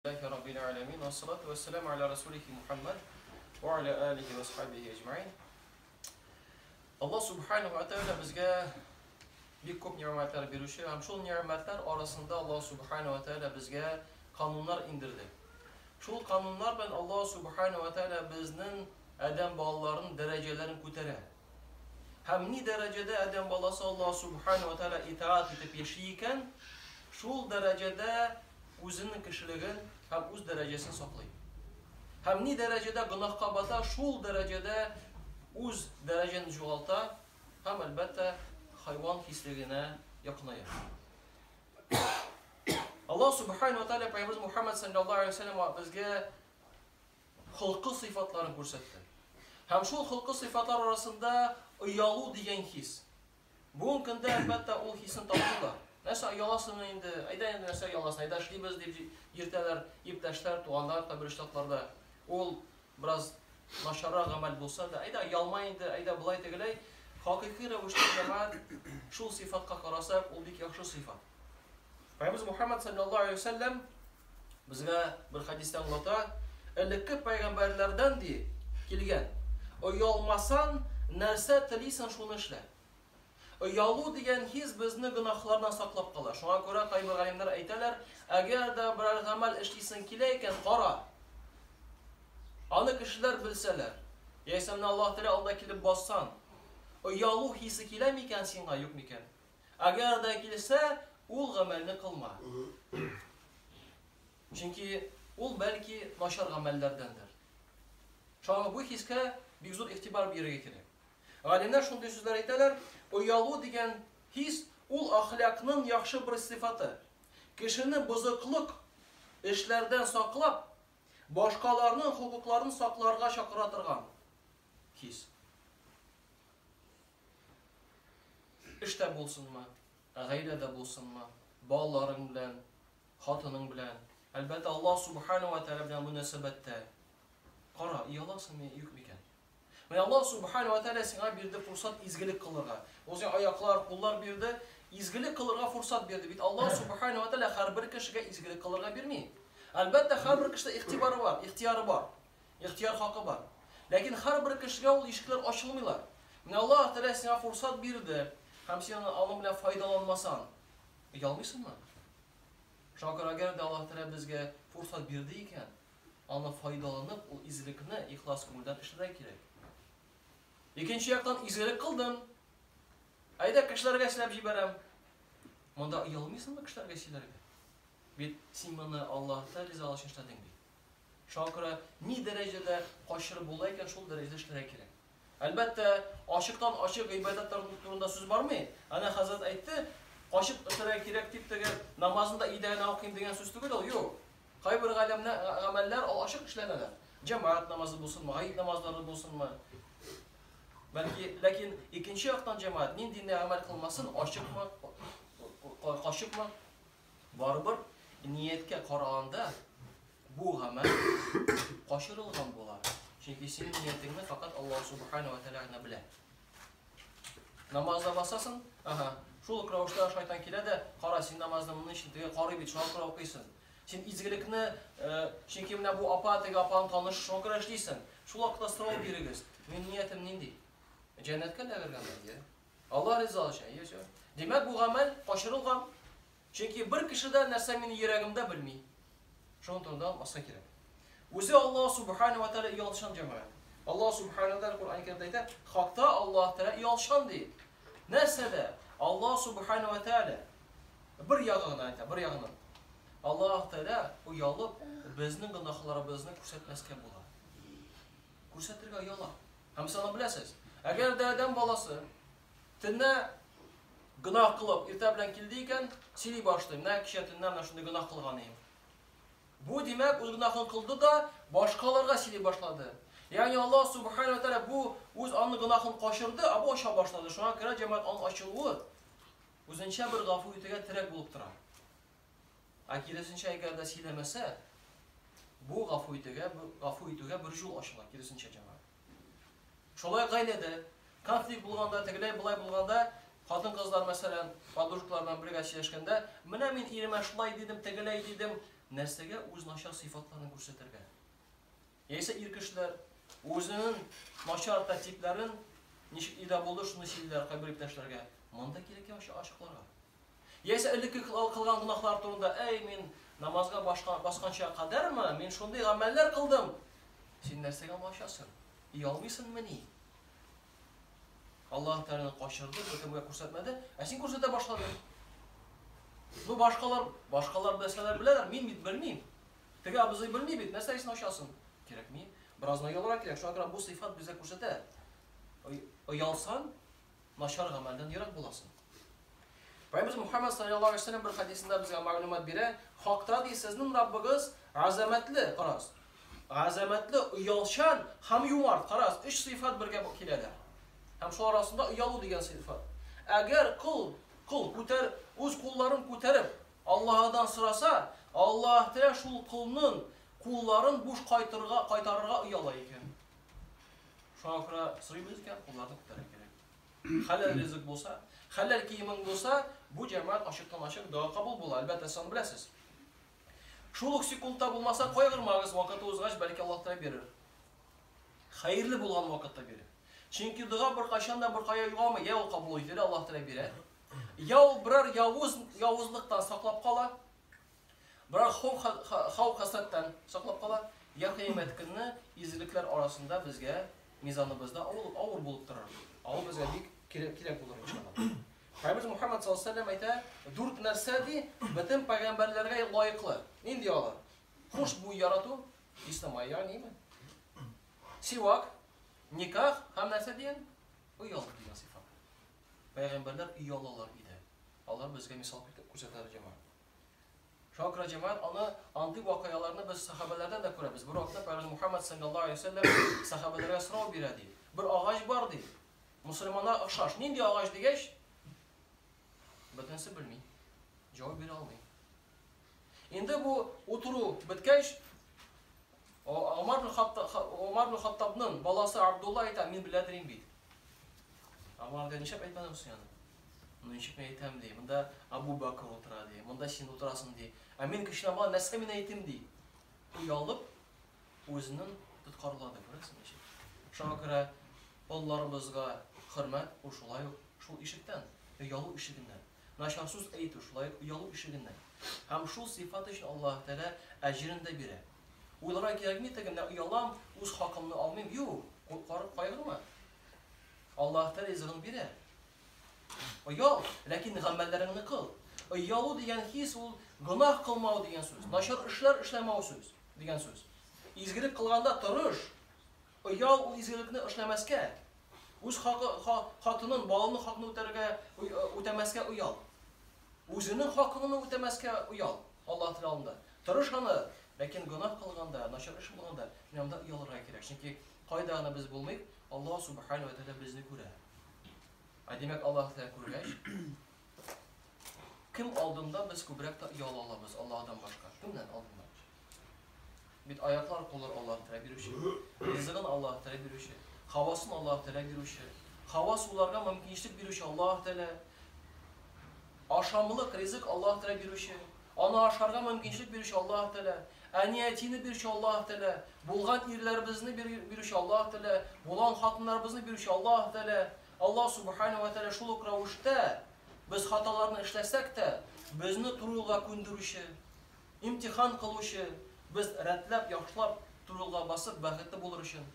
Лиллахи раббил аламин, вассалату вассаламу аля расулихи Мухаммад, ва аля алихи ва асхабихи әҗмәин. Аллаһ субханаһу ва тааля безгә бик күп нигъмәтләр бирүче һәм шул нигъмәтләр арасында Аллаһ субханаһу ва тааля безгә кануннар индерде. Шул кануннар белән Аллаһ субханаһу ва тааля безнең адәм балаларының дәрәҗәләрен күтәрә. Һәм ни дәрәҗәдә адәм баласы Аллаһ субханаһу ва тааля итаат итеп яши икән, шул дәрәҗәдә үзенең кешелеген һәм үз дәрәҗәсен саклый. Һәм ни дәрәҗәдә гөнаһка бата, шул дәрәҗәдә үз дәрәҗәен югалта һәм, әлбәттә, хайван хислегенә якыная. Аллаһ субханаһу ва тааля Пәйгамбәребез Мухаммад саллаллаһу алейһи ва сәлләм безгә холкы сыйфатларын күрсәтте. Һәм шул холкы сыйфатлар арасында оялу дигән хис. Бүгенге көндә, әлбәттә, ул хисне тапмыйлар. Нәрсә ояласың инде, әйдә инде нәрсә ояласың, әйдә эшлибез дип йөртәләр иптәшләр, туганнар кайбер очракларда. Ул бераз начаррак гамәл булса да, әйдә оялма инде, әйдә болай тегеләй. Хакыйкый рәвештә җәмәгать шул сыйфатка карасак, ул бик яхшы сыйфат. Пәйгамбәребез Мухаммад саллаллаһу алейһи ва сәлләм безгә бер хәдистә аңлата, элекке пәйгамбәрләрдән ди килгән, оялмасаң, нәрсә телисең, шуны эшлә. Оялу дигән хис безне гөнаһлардан саклап кала. Шуңа күрә кайбер галимнәр әйтәләр, әгәр дә берәр гамәл эшлисең килә икән, кара. Аны кешеләр белсәләр, яисә менә Аллаһ Тәгалә алдына килеп бассаң, оялу хисе килә микән сиңа, юк микән? Әгәр дә килсә, ул гамәлне кылма. Чөнки ул бәлки начар гамәлләрдәндер. Шуңа бу хискә бик зур игътибар бирергә кирәк. Галимнәр шундый сүзләр әйтәләр, оялу дигән хис ул әхлакның яхшы бер сыйфаты. Кешене бозыклык эшләрдән саклап, башкаларның хокукларын сакларга чакыра торган хис. Эштә булсынмы, гаиләдә булсынмы, балаларың белән, хатының белән, әлбәттә, Аллаһ субхана ва тәгалә белән мөнәсәбәттә. Кара, ояласыңмы, юк микән? Менә Аллаһ субхана ва тәгалә сиңа бирде фурсат изгелек кылырга. Ул сиңа аяклар, куллар бирде, изгелек кылырга фурсат бирде. Бит Аллаһ субхана ва тәгалә һәрбер кешегә изгелек кылырга бирми. Әлбәттә, һәрбер кешедә игътибары бар, ихтияры бар. Ихтияр хакы бар. Ләкин һәрбер кешегә ул ишекләр ачылмыйлар. Менә Аллаһ Тәгалә сиңа фурсат бирде, һәм син аның белән файдаланмасаң, оялмыйсыңмы? Шуңа күрә әгәр дә Аллаһ Тәгалә безгә фурсат бирде икән, аны файдаланып, ул изгелекне ихлас күңелдән эшләргә кирәк. Икенче яктан изгелек кылдым. Әйдә кешеләргә сөйләп җибәрәм. Монда оялмыйсыңмы кешеләргә сөйләргә? Бит син моны Аллаһ Тәгалә ризалыгы өчен эшләдең бит. Шуңа күрә ни дәрәҗәдә качырып була икән, шул дәрәҗәдә эшләргә кирәк. Әлбәттә, ачыктан ачык гыйбадәт турында сүз бармый. Әнә хәзрәт әйтте, качып эшләргә кирәк дип теге намазын да өйдә генә укыйм дигән сүз түгел ул, юк. Кайбер гамәлләр ул ачык эшләнәләр. Җәмәгать намазы булсынмы, гает намазлары булсынмы. Бәлки, ләкин икенче яктан җәмәгать нинди генә гамәл кылмасын, ачыкмы, качыкмы, Барыбер нияткә караганда бу гамәл качырылган була. Чөнки синең ниятеңне фәкать Аллаһ субхана ва тәгалә генә белә. Намазда басасың, ага, шул ук рәвештә шайтан килә дә, кара, син намазны моның өчен теге карый бит, шуңа күрә укыйсың. Син изгелекне, э, чөнки менә бу апа, теге апаның танышы, шуңа күрә эшлисең. Шул вакытта сорау бирегез. Минем ниятем нинди? Җәннәткә эләгергәме? Әйе. Алла ризалыгы өчен, әйе, всё. Димәк, бу гамәл качырылган. Чөнки бер кеше дә нәрсә мине йөрәгемдә белми. Шуның турында онытмаска кирәк. Үзе Аллаһ субхана ва тааля оялчан җәмәгать. Аллаһ субхана ва тааля Коръән Кәримдә әйтә, хакта Аллаһ Тәгалә оялчан ди. Нәрсәдә? Аллаһ субхана ва тааля бер ягы гына әйтә, бер ягына. Аллаһ Тәгалә оялып безнең гөнаһларыбызны күрсәтмәскә була. Күрсәтергә ояла. Һәм сез аны беләсез. Әгәр дә адәм баласы төнлә гөнаһ кылып, иртә белән килде икән, сөйли башлый. Менә кичә төнлә менә шундый гөнаһ кылган идем. Бу димәк, үз гөнаһын кылды да, башкаларга сөйли башлады. Ягъни Аллаһ субхана ва тааля бу үз аның гөнаһын качырды, ә бу ача башлады. Шуңа күрә җәмәгать аның ачылуы үзенчә бер гафу итүгә терәк булып тора. Ә киресенчә, әгәр дә сөйләмәсә, бу гафу итүгә, гафу итүгә бер юл ачыла, киресенчә җәмәгать. Шулай гаиләдә конфликт булганда, тегеләй болай булганда, хатын-кызлар, мәсәлән, подружкалар белән бергә сөйләшкәндә, менә мин иремә шулай дидем, тегеләй дидем. Нәрсәгә үз начар сыйфатларын күрсәтергә? Яисә ир кешеләр үзенең начар тәртипләрен ничек өйдә булды, шуны сөйлиләр кайбер иптәшләргә. Монда кирәк ачыкларга. Яисә элекке кылган гөнаһлар турында, әй, мин намазга башка, басканча кадәрме, мин шундый гамәлләр кылдым. Син нәрсәгә аны ачасың? Оялмыйсыңмыни? Аллаһ Тәгаләне качырды, беркемгә күрсәтмәде, ә син күрсәтә башладың. Ну, башкалар, башкалар белсәләр беләләр, мин бит белмим. Теге абзый белми бит, нәрсә өчен ачасың? Кирәкми. Бераз оялырга кирәк. Шуңа күрә бу сыйфат безгә күрсәтә. Оялсаң, начар гамәлдән ерак буласың. Пәйгамбәребез Мухаммад саллаллаһу алейһи вәсәлләм бер хәдисендә безгә мәгълүмат бирә. Хакта ди, сезнең Раббыгыз азамәтле, карагыз. Азамәтле, оялчан һәм юмарт. Карагыз, өч сыйфат бергә киләләр. Һәм шул арасында оялу дигән сыйфат. Әгәр кол, кол күтәр, үз кулларын күтәреп, Аллаһыдан сораса, Аллаһ Тәгалә шул колның кулларын буш кайтырга, кайтарырга ояла икән. Шуңа күрә сорыйбыз икән, кулларны күтәрергә кирәк. Хәләл ризык булса, хәләл киемең булса, бу җәмәгать ачыктан-ачык дога кабул була. Әлбәттә, сез аны беләсез. Шул ук секундта булмаса, кайгырмагыз, вакыты узгач, бәлки Аллаһ Тәгалә бирер. Хәерле булган вакытта бирер. Чөнки дога беркайчан да беркая югалмый, я ул кабул ителә, Аллаһ Тәгалә бирә, я ул берәр явыз явызлыктан саклап кала, Берәр хау-хәсрәттән саклап кала, я кыямәт көнне изгелекләр арасында безгә мизаныбызда авыр, авыр булып торыр. Ә ул безгә бик кирәк, кирәк булыр иншалла. Пәйгамбәребез Мухаммад саллаллаһу алейһи әйтә, дүрт нәрсә ди, бөтен пәйгамбәрләргә лаеклы. Нинди алар? Хушбуй ярату, ислам ягъниме? Сивак, никах һәм нәрсә дигән? Оялу дигән сыйфат. Пәйгамбәрләр оялалар иде. Алар безгә мисал күрсәтәләр җәмәгать. Шуңа күрә, җәмәгать, аны, андый вакыйгаларны без сәхабәләрдән дә күрәбез. Бер вакытта Пәйгамбәребез Мухаммад саллаллаһу алейһи ва сәлләм сәхабәләргә сорау бирә, ди. Бер агач бар, ди. Мусульманнар охшаш. Нинди агач дигәч, бөтенесе белми. Җавап бирә алмый. Инде бу утыру беткәч, Омар бин Омар бин Хаттабның баласы Абдулла әйтә, мин беләдер бит. Омар ди, нишләп әйтмәдең соң аны? Ну ничек мин әйтәм ди, монда Абу Бакр утыра ди, монда син утырасың ди. Ә мин кечкенә бала нәрсә мин әйтим ди. Оялып, үзенең тоткарлады, күрәсең ничек. Шуңа күрә олыларыбызга хөрмәт ул шулай ук шул ишектән, оялу ишегеннән. Начар сүз әйтү шулай ук оялу ишегеннән. Һәм шул сыйфат өчен Аллаһ Тәгалә әҗерен дә бирә. Уйларга кирәкми теге, менә оялам, үз хакымны алмыйм. Юк, кайгырма. Аллаһ Тәгалә ризыгын бирә. Оял, ләкин гамәлләреңне кыл. Оялу дигән хис ул гөнаһ кылмау дигән сүз, начар эшләр эшләмәү сүз дигән сүз. Изгелек кылганда тырыш. Оял ул изгелекне эшләмәскә. Үз хакы, хатынын, балының хакын үтәргә, үтәмәскә оял. Үзенең хакын үтәмәскә оял. Аллаһ Тәгалә алдында. Тырыш аны, ләкин гөнаһ кылганда, начар эш булганда, менә монда оялырга кирәк. Чөнки кайда гына без булмыйк, Аллаһ Субхану ва Тәгалә безне күрә. Ә димәк, Аллаһ Тәгалә күргәч, кем алдында без күбрәк тә ояла алабыз Аллаһдан башка? Кемнән алдында? Бит аяклар, куллар Аллаһ Тәгалә бирүче, ризыгын Аллаһ Тәгалә бирүче, һавасын Аллаһ Тәгалә бирүче, һава суларга мөмкинчелек бирүче Аллаһ Тәгалә, ашамлык, ризык Аллаһ Тәгалә бирүче, аны ашарга мөмкинчелек бирүче Аллаһ Тәгалә, әни-әтине бирүче Аллаһ Тәгалә, булган ирләребезне бирүче Аллаһ Тәгалә, булган хатыннарыбызны бирүче Аллаһ Тәгалә. Аллаһ Субхана ва Тәгалә шул ук рәвештә без хаталарны эшләсәк тә, безне туры юлга күндерүче, имтихан кылучы, без рәтләп, яхшылап туры юлга басып, бәхетле булыр өчен.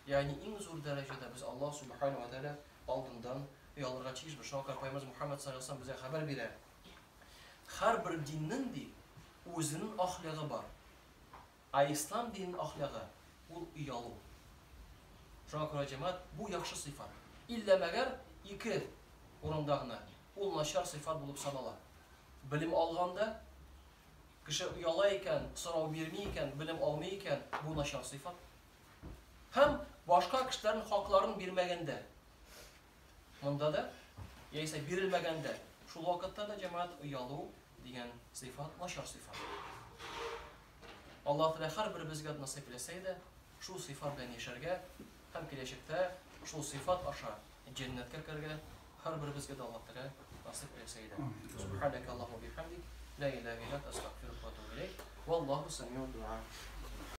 Ягъни иң зур дәрәҗәдә без Аллаһ Субхана ва Тәгалә алдыннан оялырга тиешбез. Шуңа күрә Пәйгамбәребез Мухаммад саллаллаһу алейһи ва сәлләм безгә хәбәр бирә. Һәрбер диннең, ди, үзенең ахлягы бар. Ә ислам диненең ахлягы, ул оялу. Шуңа күрә, җәмәгать, бу яхшы сыйфат. Иллә мәгәр ике урында гына ул начар сыйфат булып санала. Белем алганда, кеше ояла икән, сорау бирми икән, белем алмый икән, бу начар сыйфат. Һәм башка кешеләрнең хакларын бирмәгәндә. Монда да, яисә бирелмәгәндә, шул вакытта да, җәмәгать, оялу дигән сыйфат начар сыйфат. Аллаһ Тәгалә һәрберебезгә насыйп итсә иде, шул сыйфат белән яшәргә һәм киләчәктә шул сыйфат аша җәннәткә керергә һәрберебезгә дә Аллаһ Тәгалә насыйп итсә иде. Субханaka Аллаһу бихамдик. Ла илаһа илля анта, астагфирука ва атубу илейк. Валлаху самиу дуа.